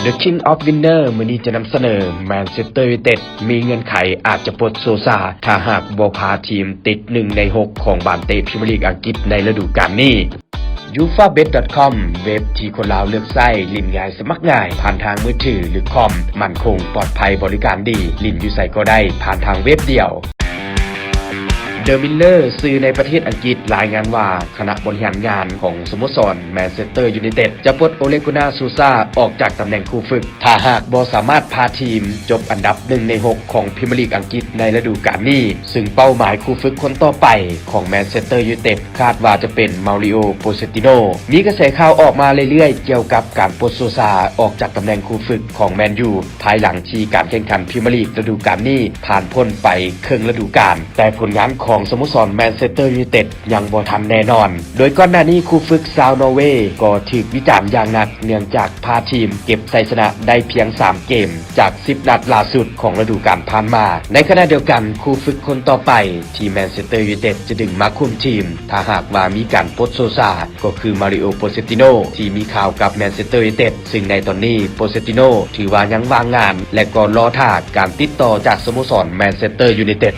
The King of Winner ມື້ນີ້ຈະນຳສະເໜີ Manchester United ມີເງື່ອນໄຂອາດຈະປົດໂຊຊາ ຖ້າຫາກບໍ່ພາທີມຕິດໜຶ່ງໃນຫົກຂອງບານເຕະພຣີມຍາລີກອັງກິດໃນລະດູການນີ້. ຢູຟາເບັດດອດຄອມ ເວັບທີ່ຄົນລາວເລືອກໃຊ້, ຫຼິ້ນງ່າຍສະໝັກງ່າຍ ຜ່ານທາງມືຖື ຫຼື ຄອມ, ໝັ້ນຄົງ, ປອດໄພ, ບໍລິການດີ, ຫຼິ້ນຢູ່ໃສກໍໄດ້ ຜ່ານທາງເວັບດຽວ. ເດີມິລເລີ ສື່ໃນປະເທດອັງກິດລາຍງານວ່າ ຄະນະບໍລິຫານງານຂອງສະໂມສອນ Manchester United ຈະປົດໂອເລກຸນາ ໂຊຊາ ອອກຈາກຕຳແໜ່ງຄູຝຶກ ຖ້າຫາກບໍ່ສາມາດພາທີມຈົບອັນດັບໜຶ່ງໃນຫົກຂອງພຣີມຍາລີກອັງກິດໃນລະດູການນີ້, ຊຶ່ງເປົ້າໝາຍຄູຝຶກຄົນຕໍ່ໄປຂອງ Manchester United ຄາດວ່າຈະເປັນ ມາຣິໂອ ໂປເຊດຕິໂນ. ມີກະແສຂ່າວອອກມາເລື້ອຍໆກ່ຽວກັບການປົດໂຊຊາອອກຈາກຕຳແໜ່ງຄູຝຶກຂອງແມນຢູ ພາຍຫຼັງທີ່ການແຂ່ງຂັນພຣີມຍາລີກລະດູການນີ້ຜ່ານພົ້ນໄປເຄິ່ງລະດູການ, ແຕ່ຜົນງານຂອງສະໂມສອນ Manchester United ຍັງບໍ່ທັນແນ່ນອນ. ໂດຍກ່ອນໜ້ານີ້ ຄູຝຶກຊາວນໍເວກໍຖືກວິຈານຢ່າງໜັກ ເນື່ອງຈາກພາທີມເກັບໄຊຊະນະໄດ້ພຽງສາມເກມຈາກສິບນັດລ່າສຸດຂອງລະດູການຜ່ານມາ. ໃນຂະນະດຽວກັນ, ຄູຝຶກຄົນຕໍ່ໄປທີ່ Manchester United ຈະດຶງມາຄຸມທີມ ຖ້າຫາກວ່າມີການປົດໂຊຊາ ກໍຄື ມາຣິໂອ ໂປເຊດຕິໂນ ທີ່ມີຂ່າວກັບ Manchester United ຊຶ່ງໃນຕອນນີ້ ໂປເຊດຕິໂນ ຖືວ່າຍັງວ່າງງານ ແລະ ກໍລໍຖ້າການຕິດຕໍ່ຈາກສະໂມສອນ Manchester United.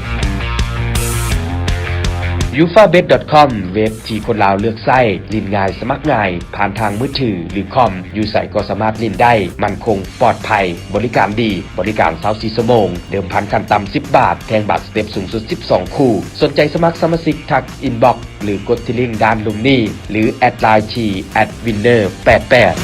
ຢູຟາເບັດດອດຄອມ ເວັບທີ່ຄົນລາວເລືອກໃຊ້, ຫຼິ້ນງ່າຍສະໝັກງ່າຍ ຜ່ານທາງມືຖື ຫຼື ຄອມ, ຢູ່ໃສກໍສາມາດຫຼິ້ນໄດ້, ໝັ້ນຄົງ, ປອດໄພ, ບໍລິການດີ, ບໍລິການຊາວສີ່ຊົ່ວໂມງ, ເດີມພັນຂັ້ນຕ່ຳສິບບາດ, ແທ່ງບັດສະເຕັບສູງສຸດສິບສອງຄູ່. ສົນໃຈສະໝັກສະມາຊິກ ທັກອິນບັອກ ຫຼື ກົດທີ່ລິ້ງດ້ານລຸ່ມນີ້ ຫຼື ແອັດໄລນ໌ທີ່ ແອັດວິນເນີແປດແປດ.